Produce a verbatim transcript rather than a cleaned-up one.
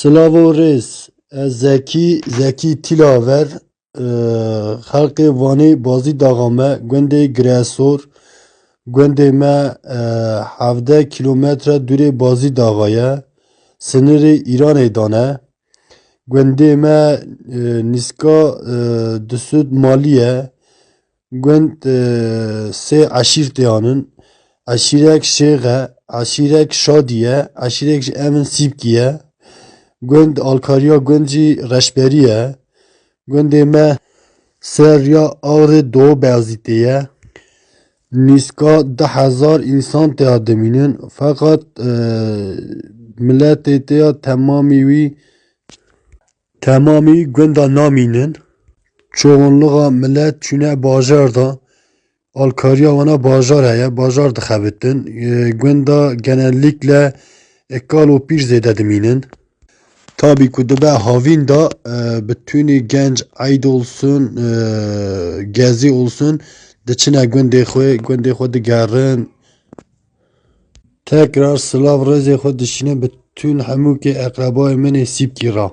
Silav û rêz. Ez Zekî, Zekî Tîlaver, e, xelkê Vanê Bazî Daxa me, gundê Giresor, gundê me, e, hevdeh kîlometre dûrê Bazî Daxa ye, sinirê Îranê dane. Gundê me, e, nîska, e, du sed malî ye. Gund, e, sê eşîrtê anin. Eşîrek Şêx e, eşîrek Şadî ye, eşîrek ji Emin Sîpkî ye. Gund alkariya gund jî Reşberî ye. Gundê me ser riya Axrê Doğu Beyazîtê ye. Nîska du hezar însan têya dimînin. Feqet, e, miletê têya temamî wî, temamî gunda namînin. Çoğunluğa milet çûne bajar da. Alkariya wana bajar heye, bajar dixebitin. E, gunda genellikle e, kal û pîr zêde dimînin. Tabî ku dibe havîn da, e, bi tûnî genc eyd olsun, e, gezî olsun, diçine gundê xwe, gundê xwe digerin. Tekrar silav rêzê xwe dişîne bi tûn hemûkê eqrebayê min ê Sîpkî ra.